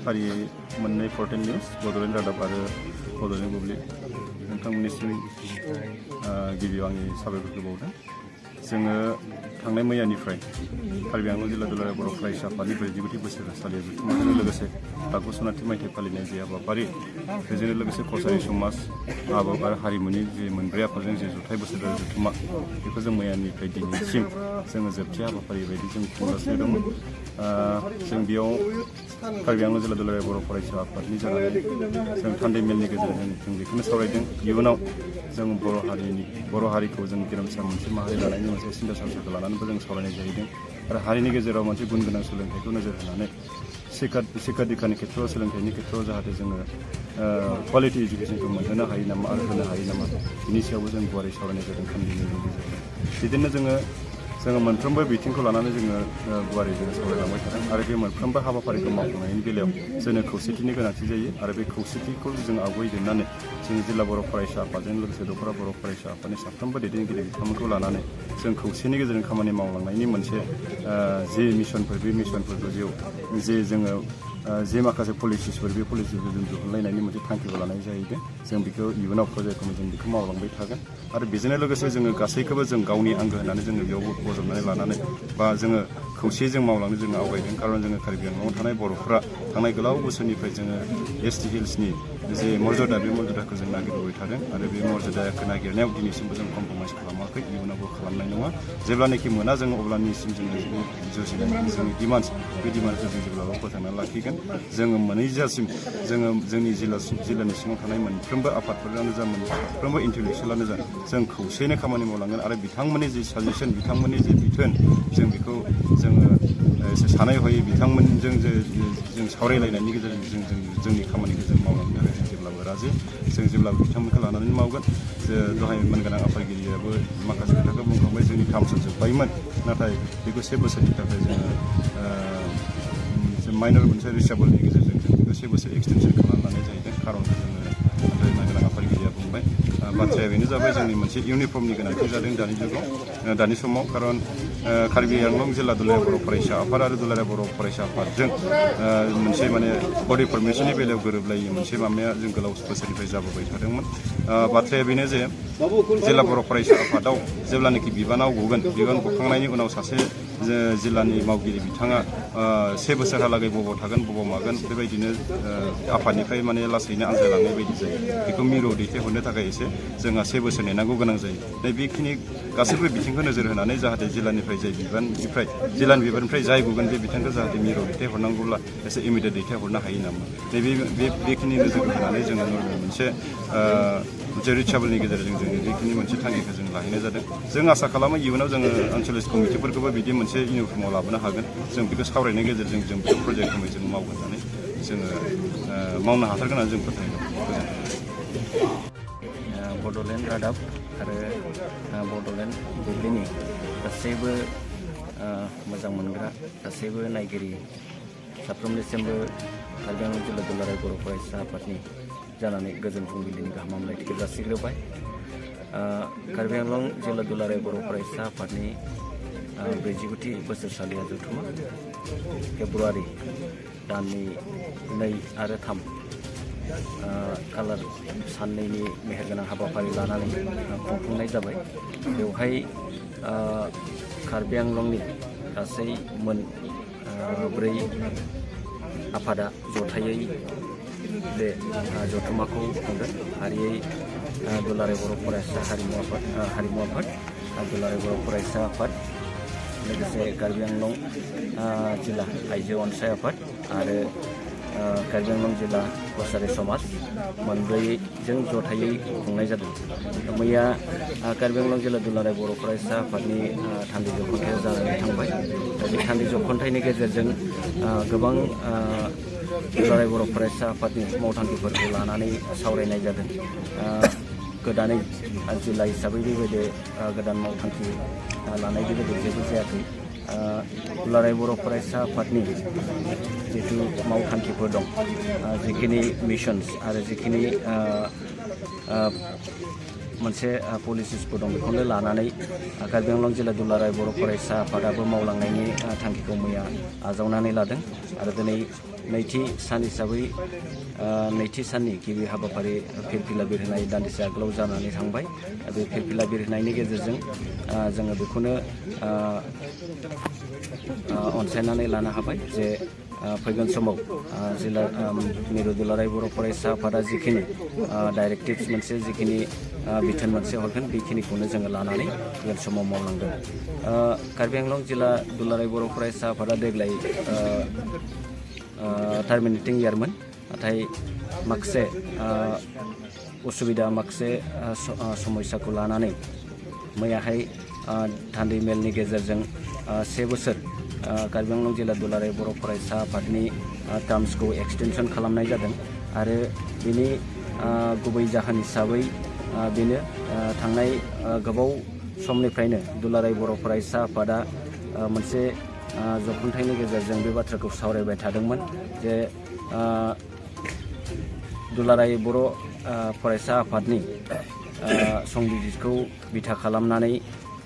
फारियै मोननै portal news Bodoland रादाब आरो बड'लेण्ड बुब्लि नोंथांमोननिसिम गिबियाव आंनि साबायखरखौ बावदों। जोङो थांनाय मैयानिफ्राय कार्बि आंलं जिल्ला दुलाराय बर' फरायसा आफादनि 40थि बोसोरसालियाव जथुम्माजों लोगोसे बागु सनाथि मायथाइ फालिनाय जे हाबाफारि बेजों लोगोसे कसारि समाज आरो हारिमुनि जे मोनब्रै आफादजों जे जथाइ बोसोरारि जथुम्मा बेखौ जों मैयानिफ्राय दिनैसिम जोङो जोबथि हाबाफारि बायदि जों खुंगासिनो दंमोन। जों बेयाव कार्बि आंलं जिल्ला दुलाराय बर' फरायसा आफादनि जानानै जों थान्दै मेलनि गेजेरजों जों बेखौनो सावरायदों। इयुनाव जों बर' हारिखौ जों गेरेमसा मोनसे माहारि लानायनि मोनसे सिन्था सानस्रिखौ लानानैबो जों सावरायनाय जाहैदों आरो हारिनि गेजेराव मोनसे गुन गोनां सोलोंथाइखौ नोजोर होनानै शिक्षा दिक्षानि खेथ्रआव सोलोंथाइनि खेथ्रआव जाहाथे जोङो क्वालिटि इडुकेसनखौ मोनहोनो हायो नामा आरो होनो हायो नामा बिनि सायावबो जों गुवारै सावरायनाय जादों थान्दै मेलनि गेजेरजों। बिदिनो जोङो मोनफ्रोमबो बिथिंखौ लानानै जोङो गुवारै जोङो सावरायलांबाय थादों आरो बे मोनफ्रोमबो हाबाफारिखौ मावफुंनायनि बेलायाव जोंनो खौसेथिनि गोनांथि जायो आरो बे खौसेथिखौ जों आवगायदेरनानै जोंनि जिल्ला बर' फरायसा आफादजों लोगोसे दख'रा बर' फरायसा आफादनि साफ्रोमबो दैदेनगिरि बिथांमोनखौ लानानै जों खौसेनि गेजेरजों खामानि मावलांनायनि मोनसे जे मिशनफोर बे मिशनफोरखौ जे जोङो जे माखासे पलिसिसफोर बे पलिसिफोरखौ जों दिहुनलायनायनि मोनसे थांखिखौ लानाय जाहैदों। जों बेखौ इयुनाव पର୍ଯ୍यायक्रमै जों बेखौ मावलांबाय थागोन आरो बेजोंनो लोगोसे जोङो गासैखौबो जों गावनि आंगो होननानै जोङो बेयाव बजबनानै लानानै बा जोङो खौसेयै जों मावलांनो जोङो आवगायदों। खारन जोङो कार्बि आंलंआव थानाय बर'फ्रा थांनाय गोलाव बोसोरनिफ्राय जोङो एसटि हिल्सनि जे मर्यादा बे मर्यादाखौ जों नागिरबोबाय थादों आरो बे मर्यादाखौ नागिरनायाव दिनैसिमबो जों कमप्रमाइस खालामाखै, इयुनावबो खालामनाय नङा। जेब्लानाखि मोना जों अब्लानिसिम जोङो जुजिनाय जोंनि डिमान्डस बे डिमान्डखौ जों जेब्लाबो फोथांना लाखिगोन। जोङो मोनहैजासिम जोङो जोंनि जिल्लानि सिङाव थानाय मोनफ्रोमबो आफादफोरानो जा मोनफ्रोमबो इन्टेलेक्सुवेलानो जा जों खौसेयैनो खामानि मावलांगोन आरो बिथांमोननि जे साजेसन बिथांमोननि जे बिथोन जों बेखौ जोङो एसे सानै हयै बिथांमोनजों जों सावरायलायनायनि गेजेरजों जोंनि खामानिखौ जों मावलांनो थाखाय जों जेब्लाबो राजि। जों जेब्लाबो बिथांमोनखौ लानानै मावगोन। दहाय मानगोनां आफादगिरियाबो माखासे खोथाखौ बुंखांबाय, जोंनि टार्मसा जोब्बायमोन, नाथाय बेखौ 1 बोसोरनि थाखाय जोङो माइनर मोनसे रिसाबलनि गेजेरजों जों बेखौ 1 बोसोर एक्सटेनसन खालामनानै जाहैदों। खारनखौ जोङो दहाय मानगोनां आफादगिरिया बुंबाय। बाथ्राया बेनो जाबाय जोंनि मोनसे इउनिफर्मनि गोनांथि जादों दानि समाव। खारन कार्बि आंलं जिल्ला दुलाराय बर' फरायसा आफाद आरो दुलाराय बर' फरायसा आफादजों मोनसे माने बडि फर्मेशननि बेलायाव गोरोबलायै मोनसे माबाया जों गोलाव बोसोरनिफ्राय जाबोबाय थादोंमोन। बाथ्राया बेनो जे जिल्ला बर' फरायसा आफादाव जेब्लानाखि बिबानाव गगोन, बिबान गखांनायनि उनाव सासे जिल्लानि मावगिरि बिथाङा 1 बोसोरहालागै बबाव थागोन बबाव मागोन बेबायदिनो आफादनिफ्राय माने लासैनो आनजायलांनाय बायदि जायो। बेखौ मिरुआव दैथायहरनो थाखाय एसे जोंहा 1 बोसोर नेनांगौ गोनां जायो। बेखिनि गासैबो बिथिंखौ नोजोर होनानै जाहाथे जिल्लानि बिबाननिफ्राय जाय गगोन बे बिथांखौ जाहाथे मिरुआव दैथायहरनांगौब्ला एसे इमिडियेट दैथायहरनो हायो नामा, बेखिनि नोजोर होनानै जोङो नर्मेल मोनसे रिचाबलनि गेजेरजों जोङो बेखिनि मोनसे थांखिखौ जों लाहैनाय जादों। जों आसा खालामो इयुनाव जोङो आनसलिक कमिटिफोरखौबो बिदि मोनसे इउनिफर्माव लाबोनो हागोन। जों बेखौ सावरायनायनि गेजेरजों जों बेखौ पର୍ଯ୍यायक्रमै जों मावगोन होननानै जोङो मावनो हाथारगोन होननानै जों फोथायदों। बड'लेण्ड रादाब आरो बड'लेण्ड बुब्लिनि गासैबो मोजां मोनग्रा गासैबो नायगिरि साफ्रोमनिसिमबो कार्बि आंलं जिल्ला दुलाराय बर' फरायसा आफादनि जानानै गोजोन फुंबिलिनि गाहाम हामलायथिखौ जासिग्रोबाय। कार्बि आंलं जिल्ला दुलाराय बर' फरायसा आफादनि 40थि बोसोरसालिया जथुम्मा फेब्रुवारि दाननि 2 आरो 3 खालार साननैनि मेहेरगोनां हाबाफारि लानानै खुंफुंनाय जाबाय। बेवहाय कार्बि आंलंनि गासै मोन 4 आफादा जथायै बे जथुम्माखौ खुंदों। फारियै दुलाराय बर' फरायसा हारिमु आफाद, दुलाराय बर' फरायसा आफाद, लोगोसे कार्बि आंलं जिल्ला आइजो अनसाय आफाद आरो कार्बि आंलं जिल्ला कसारि समाज मोनब्रैजों जथायै खुंनाय जादों। मैया कार्बि आंलं जिल्ला दुलाराय बर' फरायसा आफादनि थान्दै जख'न्थाया जानानै थांबाय। बे थान्दै जख'न्थायनि गेजेरजों गोबां दुलाराय बर' फरायसा आफादनि मावथांखिफोरखौ लानानै सावरायनाय जादों। गोदानै जिल्ला हिसाबै बेबायदि गोदान मावथांखि लानाय बेबायदि जेबो जायाखै। दुलाराय बर' फरायसा आफादनि जिथु मावथांखिफोर दं, जिखिनि मिशन्स आरो जिखिनि मोनसे पलिसिसबो दं बेखौनो लानानै कार्बि आंलं जिल्ला दुलाराय बर' फरायसा आफादाबो मावलांनायनि थांखिखौ मैया आजावनानै लादों आरो दिनै नैथि सान हिसाबै नैथि साननि गिबि हाबाफारि फिरफिला बिरहोनाय दान्दिसे आगोलाव जानानै थांबाय बे फिरफिला बिरहोनायनि गेजेरजों जोङो बेखौनो अनसायनानै लानो हाबाय जे फैगोन समाव जिल्ला मिरु दुलाराय बर' फरायसा आफादा जिखिनि डाइरेक्टिभ्स मोनसे जिखिनि बिथोन मोनसे हरगोन बेखिनिखौनो जोङो लानानै फैगोन समाव मावलांगोन। कार्बि आंलं जिल्ला दुलाराय बर' फरायसा आफादा देग्लाय टार्मिनेटिं इयारमोन नाथाय माखासे उसुबिदा माखासे समस्याखौ लानानै मैयाहाय थान्दै मेलनि गेजेरजों 1 बोसोर कार्बि आंलं जिल्ला दुलाराय बर' फरायसा आफादनि टार्म्सखौ एक्सटेनसन खालामनाय जादों आरो बिनि गुबै जाहोन हिसाबै बेनो थांनाय गोबाव समनिफ्रायनो दुलाराय बर' फरायसा आफादा मोनसे जथुम्मायनि गेजेरजों बे बाथ्राखौ सावरायबाय थादोंमोन जे दुलाराय बर' फरायसा आफादनि संबिजितखौ बिथा खालामनानै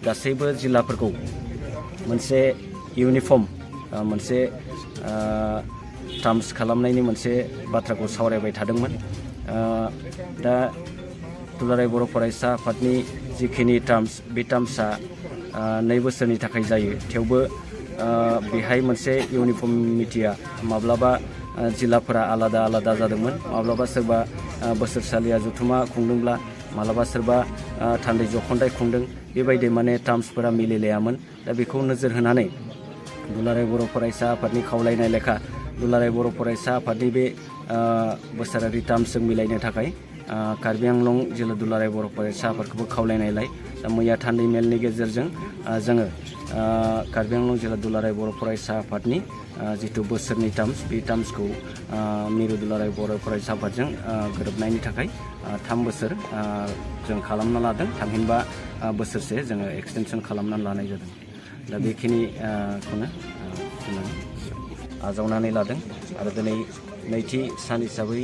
गासैबो जिल्लाफोरखौ मोनसे इउनिफर्म मोनसे टार्म्स खालामनायनि मोनसे बाथ्राखौ सावरायबाय थादोंमोन। दा दुलाराय बर' फरायसा आफादनि जिखिनि टार्म्स बे टार्म्सआ 2 बोसोरनि थाखाय जायो थेवबो बेहाय मोनसे इउनिफर्मिटिया माब्लाबा जिल्लाफोरा आलादा आलादा जादोंमोन माब्लाबा सोरबा बोसोरसालिया जथुम्मा खुंदोंब्ला माब्लाबा सोरबा थान्दै जख'न्दाय खुंदों बेबायदि माने टार्म्सफोरा मिलायलायामोन। दा बेखौ नोजोर होनानै दुलाराय बर' फरायसा आफादनि खावलायनाय लेखा दुलाराय बर' फरायसा आफादनि बे बोसोरारि टार्म्सजों मिलायनो थाखाय कार्बि आंलं जिल्ला दुलाराय बर' फरायसा आफादखौबो खावलायनायलाय दा मैया थान्दै मेलनि गेजेरजों जोङो कार्बि आंलं जिल्ला दुलाराय बर' फरायसा आफादनि जिथु बोसोरनि टार्म्स बे टार्म्सखौ मिरु दुलाराय बर' फरायसा आफादजों गोरोबनायनि थाखाय 3 बोसोर जों खालामना लादों थामहिनबा बोसोरसे जोङो एक्सटेनसन खालामनानै लानाय जादों। दा बेखिनिखौनो आजावनानै लादों आरो दिनै नैथि सान हिसाबै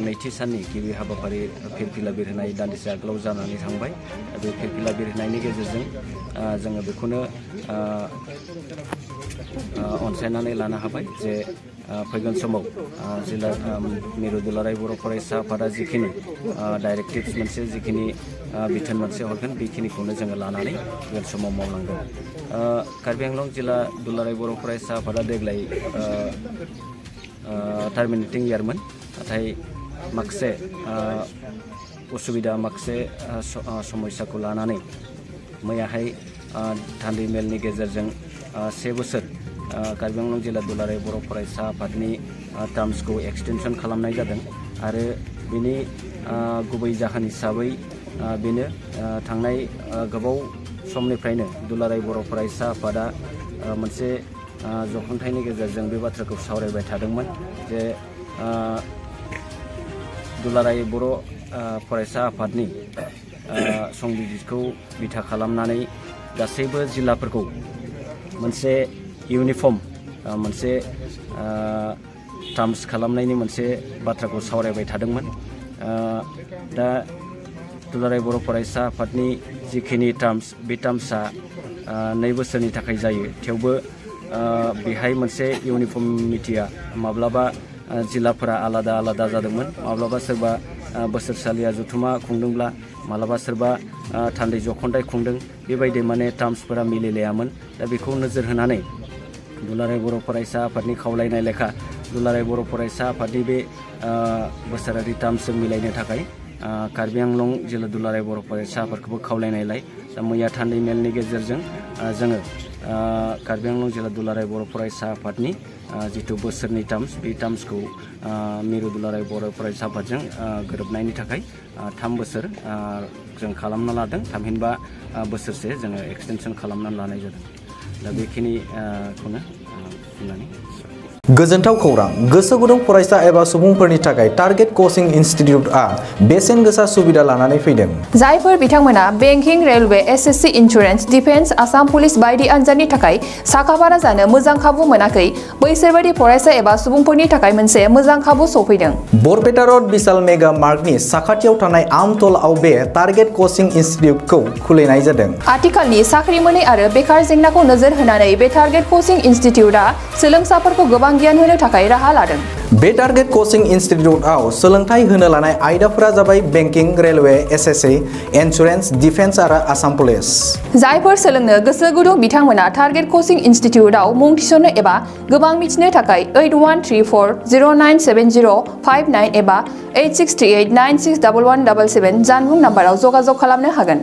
नैथि साननि गिबि हाबाफारि फिरफिला बिरहोनाय दान्दिसे आगोलाव जानानै थांबाय बे फिरफिला बिरहोनायनि गेजेरजों जोङो बेखौनो अनसायनानै लानो हाबाय जे फैगोन समाव जिल्ला मिरु दुलाराय बर' फरायसा आफादा जिखिनि डाइरेक्टिभ्स मोनसे जिखिनि बिथोन मोनसे हरगोन बेखिनिखौनो जोङो लानानै फैगोन समाव मावलांगोन। कार्बि आंलं जिल्ला दुलाराय बर' फरायसा आफादा देग्लाय टार्मिनेटिं इयारमोन नाथाय माखासे उसुबिदा माखासे समस्याखौ लानानै मैयाहाय थान्दै मेलनि गेजेरजों 1 बोसोर कार्बि आंलं जिल्ला दुलाराय बर' फरायसा आफादनि टार्म्सखौ एक्सटेनसन खालामनाय जादों आरो बिनि गुबै जाहोन हिसाबै बेनो थांनाय गोबाव समनिफ्रायनो दुलाराय बर' फरायसा आफादा मोनसे जथुम्मायनि गेजेरजों बे बाथ्राखौ सावरायबाय थादोंमोन जे दुलाराय बर' फरायसा आफादनि संबिजितखौ बिथा खालामनानै गासैबो जिल्लाफोरखौ मोनसे इउनिफर्म मोनसे टार्म्स खालामनायनि मोनसे बाथ्राखौ सावरायबाय थादोंमोन। दा दुलाराय बर' फरायसा आफादनि जिखिनि टार्म्स बे टार्म्सआ 2 बोसोरनि थाखाय जायो थेवबो बेहाय मोनसे इउनिफर्मिटिया माब्लाबा जिल्लाफोरा आलादा आलादा जादोंमोन माब्लाबा सोरबा बोसोरसालिया जथुम्मा खुंदोंब्ला माब्लाबा सोरबा थान्दै जख'न्दाय खुंदों बेबायदि माने टार्म्सफोरा मिलायलायामोन। दा बेखौ नोजोर होनानै दुलाराय बर' फरायसा आफादनि खावलायनाय लेखा दुलाराय बर' फरायसा आफादनि बे बोसोरारि टार्म्सजों मिलायनो थाखाय कार्बि आंलं जिल्ला दुलाराय बर' फरायसा आफादखौबो खावलायनायलाय दा मैया थान्दै मेलनि गेजेरजों जोङो कार्बि आंलं जिल्ला दुलाराय बर' फरायसा आफादनि जिथु बोसोरनि टार्म्स बे टार्म्सखौ मिरु दुलाराय बर' फरायसा आफादजों गोरोबनायनि थाखाय 3 बोसोर जों खालामना लादों थामहिनबा बोसोरसे जोङो एक्सटेनसन खालामनानै लानाय जादों। दा बेखिनिखौनो बुंनानै गोजोनथाव खौरां गोसो गुदुं फरायसा एबा सुबुंफोरनि थाखाय टारगेट कचिं इनस्टिट्यूटआ बेसेन गोसा सुबिदा लानानै फैदों। जायफोर बिथांमोना banking, railway, SSC, insurance, defence, Assam police बायदि आनजादनि थाखाय साखाफारा जानो मोजां खाबु मोनाखै, बैसोर बायदि फरायसा एबा सुबुंफोरनि थाखाय मोनसे मोजां खाबु सफैदों। बरपेटा रोड विशाल मेगा मार्टनि साखाथियाव थानाय आमतलाव बे टारगेट कचिं इनस्टिट्यूटखौ खुलिनाय जादों। आथिखालनि साख्रि मोनै आरो बेकार जेंनाखौ नोजोर होनानै बे टारगेट कचिं इनस्टिट्यूटआ सोलोंसाफोरखौ गोबां गियान होनो थाखाय राहा लादों। बे टारगेट कचिं इनस्टिट्यूटआव सोलोंथाइ होनो लानाय आयदाफोरा जाबाय banking, railway, SSC, insurance, defence आरो आसाम पुलिस। जायफोर सोलोंनो गोसो गुदुं बिथांमोना टारगेट कचिं इनस्टिट्यूटआव मुं थिसननो एबा गोबां मिथिनो थाखाय 8134097059 एबा 8638961177 जानबुं नाम्बाराव जगाजग खालामनो हागोन।